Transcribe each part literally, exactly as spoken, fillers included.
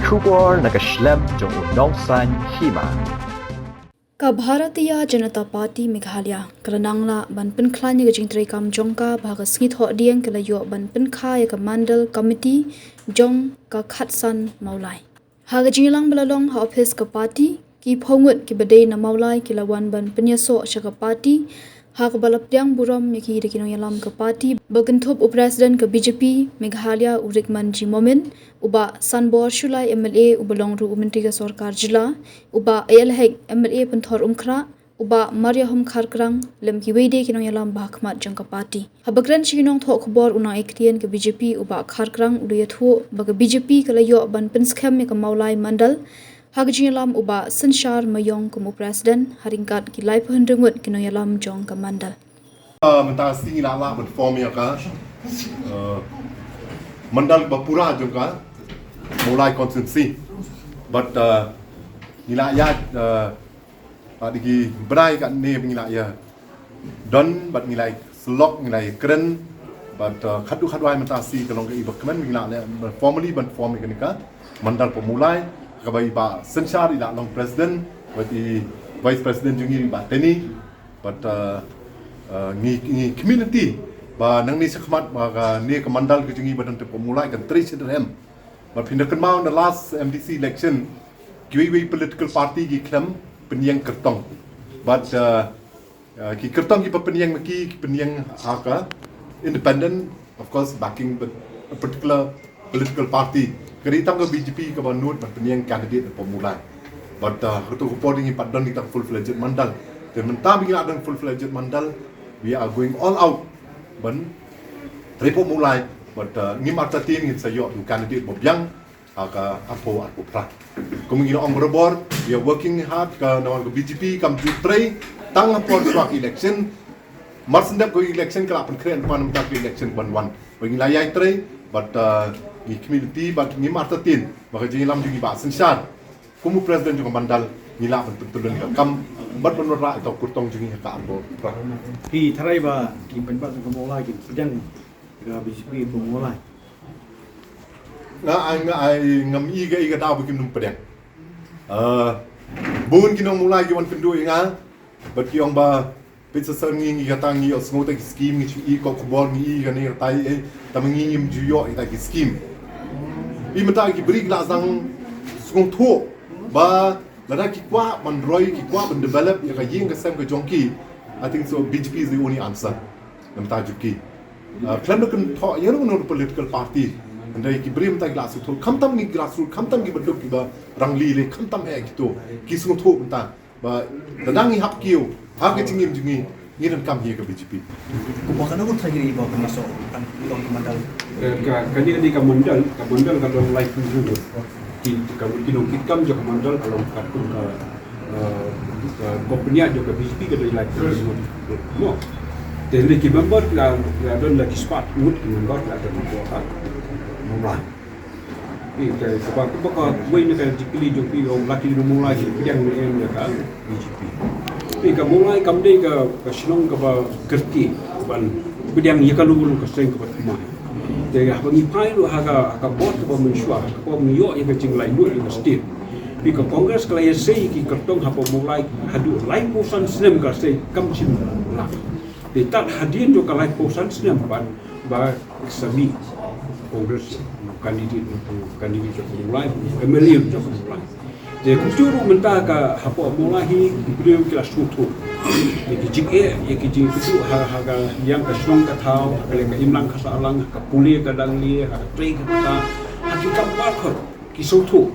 Khubor na ka shlem jong u nongsan hima. Ka Bharatiya Janata Party Meghalaya ka la nang lah ban pynkhlaiñ ïa ka jingtrei kam jong ka ba ha ka sngi Thohdieng ka la ïoh ban pynkha ïa ka Mandal Committee jong ka khatsan Mawlai. Ha ka jingïalang ba la long ha ophis ka party, ki phew ngut kiba dei na Mawlai ki la wan ban pynïasoh sha ka party, ha kaba la pdiang burom ïa ki da ki nongïalam ka party, ba kynthup u President ka B J P Meghalaya u Rickman G Momin, u Bah Sanbor Shullai M L A uba long ruh u Myntri ka Sorkar Jylla, u Bah A L Hek M L A Pynthor Umkhrah, u Bah Mariahom Kharkrang, lem kiwei de ki nongïalam ba ha khmat jong ka party. Haba kren sha ki nongthoh khubor u nongaiktien ka B J P u Bah Kharkrang u la ïathuh ba ka B J P ka la ïoh ban pynskhem ïa ka Mawlai Mandal ha ka jingïalam u Bah Synshar Maïong kum u President ha ryngkat ki laiphew hynriew ngut ki nongïalam jong ka Mandal. Uh, mynta sngi ngi la lah ban form ïa ka, uh, Mandal ba pura jong ka Mawlai constituency. But, uh, ngi la ïa, uh, uh, dei ki bnai katne ba ngi la ïa don, bad ngi la ïa syllok, ngi la ïa kren, bad, uh, khadduh khadwai mynta sngi ka long ka i ba kmen, ngi la ïa formally ban form ïa kane ka Mandal Pamawlai, kaba i Bah Synshar i la long President, bad i Vice President jong ngi i Bah Teni, bad, uh, uh, ngi, ngi community ba nangne shakhmat ba kane ka Mandal ka jong ngi ba don te Pamawlai kan trei shitrhem. Bad phin da kynmaw na last M D C election, kiwei kiwei political party ki khlem pynïeng kyrtong. Bad, uh, uh, ki kyrtong kiba pynïeng ma ki, ki pynïeng ha ka independent, of course, backing with a particular political party. Ka dei tang ka B J P kaba nud ban pynïeng candidate na Pamawlai. Bad, uh, ha kato ka por ngi pat don kita full-fledged Mandal. Te mynta ba ngi la don full-fledged Mandal, we are going all out ban trei Pamawlai. Bad, uh, ngim artatien ngin sa ïoh u candidate ba biang ha ka arphew arphew phra. Kum ngi la ong barabor, we are working hard, ka nongwan ka B J P kam ju trei tang ha por shuwa ka election. Mar shen dep ka election ka la pynkhreh, namar ka election ban wan. Ba ngi la ïai trei, bad, uh, ngi community, bad ngim artatien ba ka jingïalam jong i Bah Synshar kum u President jong ka Mandal, ngi lah ban pyntylun ka kam bad ban wanrah ïa ka kyrtong jong ngi ha ka arphew phra. Phi tharai ba ki paidbah jong ka Mawlai kin pdiang ïa ka B J P Pamawlai? Nga ai, nga ai, ngam i ka, i ka daw ba kim nym pdiang. Uh, bun ki nong Mawlai ki wan kynduh ïa nga bad ki ong ba peit sa sa ngi, ngi kata ngi ïohsngew ta ki scheme, ngi shu i ko khubor, ngi i kane kata, eh, tang ma ngi ngim ju ïoh ïa ta ki scheme. Phi mynta ki briew ki la sdang sngewthuh ba lada ki kwah ban roi, ki kwah ban develop ïa ka ïing ka sem ka jong ki, I think so B J P is the only answer. Mynta jong ki, uh, khlem da kynthoh ïa no no political party. Hynrei ki briew mynta ki la sngewthuh, khamtam ngi grassroot, khamtam kiba duk kiba rangli lei, khamtam eh kito ki sngewthuh mynta ba lada ngi hap kiew ha ka jingim jong ngi, ngi donkam hi ïa ka B J P. Kumba kano ka tragedi ba kane so kan long ka Mandal. Ka, ka, kane ka dei ka Mandal, ka Mandal ka long laiphew hynriew. Ki, ka, ki nongkitkam jong ka Mandal ka long katkum ka, eh, ka company jong ka B J P ka dei laiphew hynriew. Mo. Te lei ki member ki la, ki la don la ki spah ngut ki member ki la don hapoh ka Mawlai. Ïa, ka, kaba, kaba kawei na ka jingkylli jong phi, ong la ki nong Mawlai ki pdiang ne em ïa ka B J P. Ïa, ka Mawlai kam dei ka, ka shnong kaba kyrkieh ban pdiang ïa kano kano ka seng kaba thymmai. Te haba ngi phai ruh ha ka, ha ka bor kaba mynshuwa, ha kaba ngi ïoh ïa ka jinglait lut ïa ka state. Ïa, ka Congress ka la ïasei ki kyrtong hapoh Mawlai haduh laiphew san snem ka la sei kam shym lah. Te tad hadien jong ka laiphew san snem pat ba sa mih Congress candidate, candidate jong ka Mawlai, M L A jong ka Mawlai. Te kumjuh ruh mynta ka hapoh Mawlai hi ki briew ki la sngewthuh ïa ki jingeh, ïa ki jingkyrduh ha, ha ka liang ka shnong ka thaw, ha ka liang ka imlang ka sahlang, ha ka pule ka dangle, ha ka trei ka kta, ha ki kam baroh. Ki sngewthuh.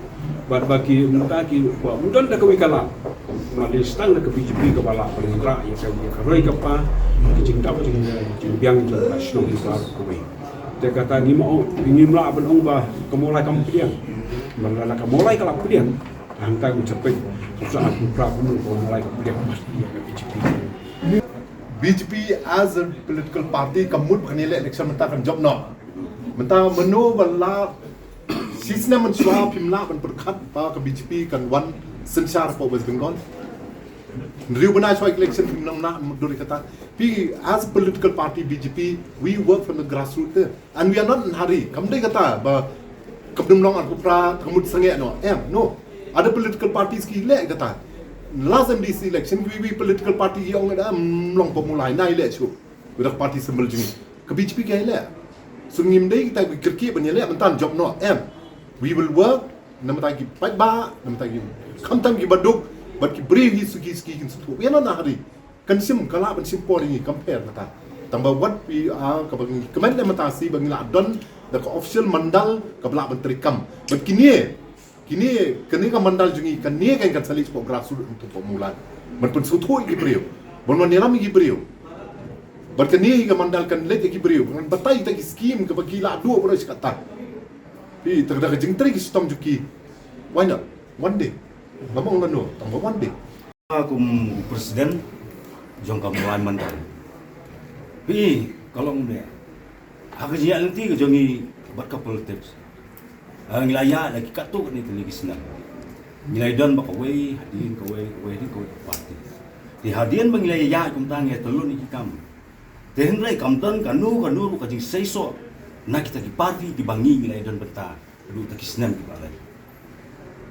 Bad ba ki mynta ki kwah, ym don da kawei ka lad. Namar lei tang da ka B J P kaba lah ban wanrah ïa ka, ïa ka roi ka par, ka jingdap jing, jingbiang jong ka shnong baroh kawei. Te kata ngim ong, ngim lah ban ong ba ka Mawlai kam pdiang. Namar lada ka Mawlai ka la pdiang, hangta ngi sa peit, sa arphew phra kumno ka Mawlai ka pdiang, pasti ïa ka B J P. B J P as a political party ka mut ba kan ïaleh election mynta kan jop noh. Mynta mano ba la shisnem mynshuwa phim lah ban pyrkhat ba ka B J P kan wan synshar hapoh West Bengal. Hynriew bnai shuwa election phim nang nah mutdur ïa kata. Phi as a political party B J P, we work from the grassroots there. And we are not in hurry. Kam dei kata ba Kam dum long arphew phra, tang mut sangeh noh. Em, no. Other political parties ki leh kata. Last M D C election, kiwei kiwei political party ki ong da, em, long pop Mawlai, nai leh shuh. Wada ka party symbol jong ngi. Ka B J P ka leh. So ngim dei kita ki kyrkieh ban ïaleh, mynta jop noh. Em. We will work, namar ki paidbah, namar ki khamtam ki baduk, bad ki briew hi suki suki kin sngewthuh. We are not in a hurry. Kan shim, ka lah ban shim por ïa ngi, compare mynta. Tang ba wat pi, ah, kaba ngi kmen mynta shi ba ngi lah don da ka official mandal kaba lah ban treikam. Bad kine, kine, kane ka mandal jong ngi, kane kan, kan sa leit shapoh grassroots, hapoh Mawlai. Ban pynsngewthuh ïa ki briew. Ban wan ïalam ïa ki briew. Bad kane ka mandal kan leit ïa ki briew. Ban batai ïa ki skim kaba ki lah duh baroh shi katta. Phi, tang da ka jingtrei ki shitom jong ki. Why not? One day. Ngam ong lano, tang ba one day. Kum u president jong ka Mawlai mandal. Phi, ka long ne. Ha ka jingïaid lynti ka jong ngi bad ka politics. Ah, ngi la ïaid la ki katto katne tylli ki snem. Ngi la don ba kawei hadien kawei, kawei hadien kawei ka party. Te hadien ba ngi la ïaid kumta ngi la tylli ki kam. Te hynrei kam don kano kano ruh ka jingseisoh na kita ki party kiba ngi, ngi la don bynta haduh kita ki snem kiba la leit.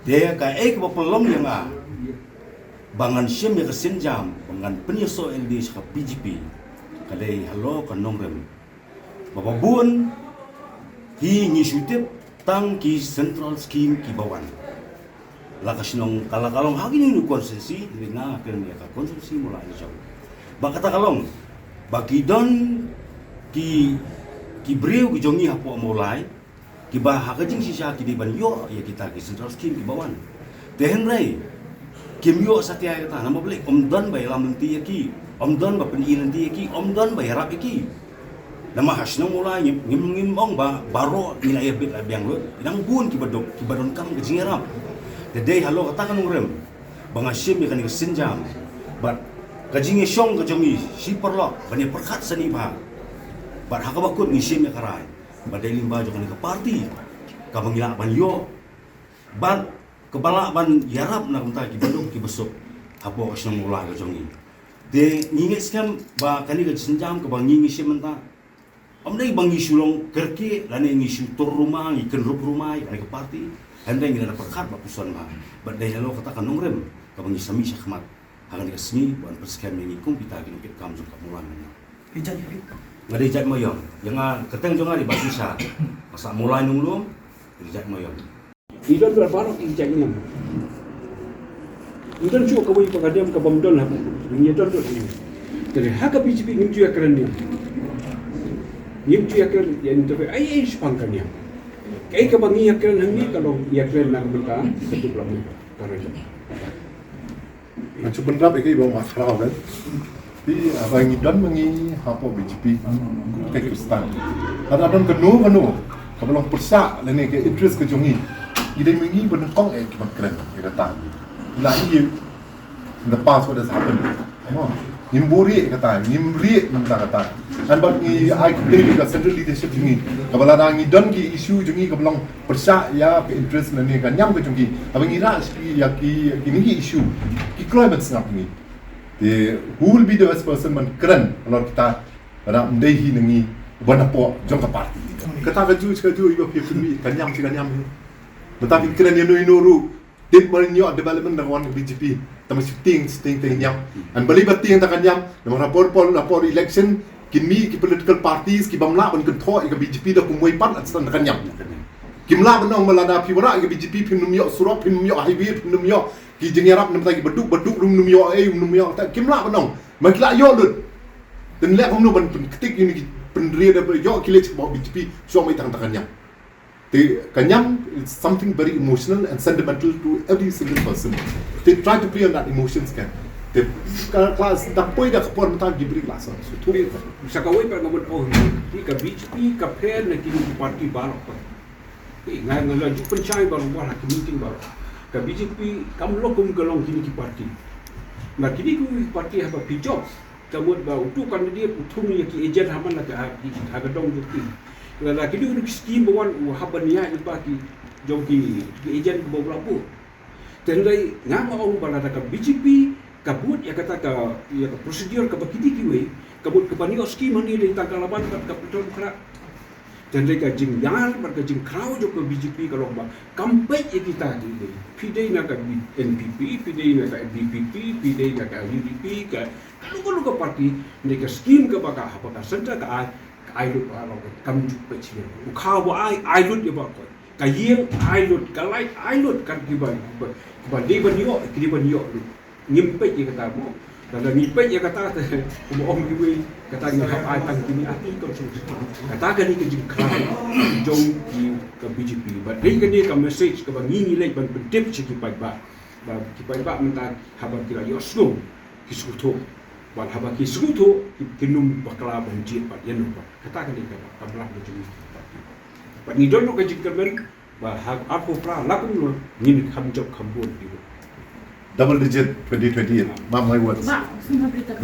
Te kaei kaba pynlong ïa nga ba ngan shim ïa ka sienjam ba ngan pynïasoh lade sha ka B J P, ka dei halor ka nongrim. Ba ba bun hi ngi shu tip tang ki central scheme kiba wan. La ka shnong ka la ka long ha kine ki constituency, hynrei nga kren ïa ka constituency Mawlai Nyngkong. Ba kata ka long ba ki don ki, ki briew ki jong ngi hapoh Mawlai kiba ha ka jingshisha ki dei ban ïoh ïa kita ki central scheme kiba wan. Te hynrei kim ïoh satia ïa kata, namar balei? Ym don ba ïalam lynti ïa ki, ym don ba pyni lynti ïa ki, ym don ba ïarap ïa ki. Namar ha shnong Mawlai ngim, ngim, ngim ong ba baroh ngi la ïabit la biang lut. Ki dang bun kiba duk, kiba donkam ka jingïarap. Te dei halor kata ka nongrim ba nga shim ïa kane ka sienjam bad ka jingïashong ka jong ngi shi paralok ban ïa pyrkhat sani bha. Bad ha kaba kut ngi shim ïa ka rai ba dei lyngba jong kane ka party kaba ngi lah ban ïoh bad kaba lah ban ïarap na ka bynta kiba duk kiba suk hapoh ka shnong Mawlai ka jong ngi. Te ngi ngeit skhem ba kane ka sienjam kaba ngi ngi shim mynta, ym dei ba ngi shu long kyrkieh lane ngi shu tur rumai, ngi kynrup rumai ïa kane ka party. Hynrei ngi la pyrkhat bad puson bha. Bad dei halor kata ka nongrim kaba ngi sa mih shakhmat ha kane ka sngi ban pynskhem ïa ngi kum kita ki nongkitkam jong ka Mawlai mynta. Ïa jait, nga dei jait Maïong. Ïa nga, kyrteng jong nga dei Bah Shisha. Nga sah Mawlai Nonglum, dei jait Maïong. Ngi don bad baroh ki jait niam. Ngi don shuh kawei pat ka niam kaba ym don ha, ngi don bad niam. Te ha ka B J P ngim ju ïakren niam. Ngim ju ïakren ïa ngi, te ai ai shaphang ka niam. Kaei kaba ngi ïakren hangne ka long ïakren na ka bynta ka development. Ka ri. Nga shu bynrap ïa kaei ba nga khraw kan. Phi, haba ngi don ma ngi hapoh B J P, kaei Khristan, lada don kano kano kaba long pyrshah lane ka interest ka jong ngi, ngi dei ma ngi ba nyngkong eh ki ban kren ïa kata. Ngi la ïa in the past what has happened. Mo, ngim buh rieh ïa kata, ngim rieh mynta kata. Ngan bad ngi ai khublei ïa ka central leadership jong ngi kaba lada ngi don ki issue jong ngi kaba long pyrshah ïa ka interest lane ka niam ka jong ki, haba ngi rah sha ki ïa ki, ïa kine ki issue, ki kloi ban sngap ngi. Te who will be the best person ban kren halor kita, lada ym dei hi na ngi uba napoh jong ka party? Kata ka juh ka juh, iba phi pynmih ka niam shi ka niam hi. Mynta phi kren ïa no ïa no ruh, tip ba ïoh development na ka wan ka B J P, tang ba shu tieng, shu tieng, tieng niam. Ngan balei ba tieng tang ka niam? Namar ha por por, ha por election, kin mih ki political parties ki bym lah ban kynthoh ïa ka B J P da kumwei pat, la sdang da ka niam. Kim lah ban ong ba lada phi wanrah ïa ka B J P phim nym ïoh surok, phim nym ïoh highway, phim nym ïoh ki jingïarap na ka bynta ki baduk, baduk ruh ym nym ïoh ei, ym nym ïoh. Kim lah ban ong. Ba ki lah ïoh lut. Te leh kumno ban pynkhih ïa kine ki, pynroi da ba ïoh ki leit shapoh B J P, shuwa mih tang da ka niam. Te ka niam is something very emotional and sentimental to every single person. Te try to play on that emotions kan. Te ka, ka dang poi da ka por mynta, give it a last. So, thuri ta. Sa kawei pat nga mut, oh, te ka B J P ka pher na kine ki party baroh pat. Te nga, nga la ju pynshai baroh baroh ha ki meeting baroh. Ka B J P kam long kum ka long kine ki party. Na kine ki party haba phi jop, ka mut ba utu u candidate u thung ïa ki agent ha man la ka, ha ki, ha ka dong jong ki. Lada kine ki skim ba wan u hap ban ïaid lypa ki jong ki, ki agent ba u la buh. Te hynrei nga nga ong ba lada ka B J P ka bud ïa kata ka, ïa ka procedure kaba kine kiwei, ka bud ka ban ïoh skim hangne lei tang ka Laban bad ka Pynthorumkhrah. Te hynrei ka jingïar bad ka jingkhraw jong ka B J P ka long ba kam peit ïa kita ki dei. Phi dei na ka NPP, phi dei na ka VPP, phi dei na ka UDP, ka ka lu ka lu ka party, hynrei ka skim kaba ka haba ka centre ka ai, ka ai lut ba ka kam ju peit sha. U khaw ba ai, ai lut ïa ba ko. Ka ïing ai lut, ka light ai lut, ka kiba, kiba dei ban ïoh, ki dei ban ïoh lut. Ngim peit ïa kata mo. Lada ngi peit ïa kata te, kumba ong kiwei, kata ngi hap ai tang kine, ati ka sung. Kata kane ka jingkhraw jong ki ka B J P. Bad dei kane ka message kaba ngi ngi leit ban pyntip sha ki paidbah. Ba ki paidbah mynta haba ki la ïohsngew ki sngewthuh. Bad haba ki sngewthuh ki, kin ym bakla ban jied bad ïa no bad. Kata kane ka, ka blah ba jong ngi. Bad ngi don ruh ka jingkyrmen ba ha arphew phra la kumno ngin kham jop kham bun ki ruh. Double digit twenty twenty-eight. Mark my words. Ba, sum ha berita.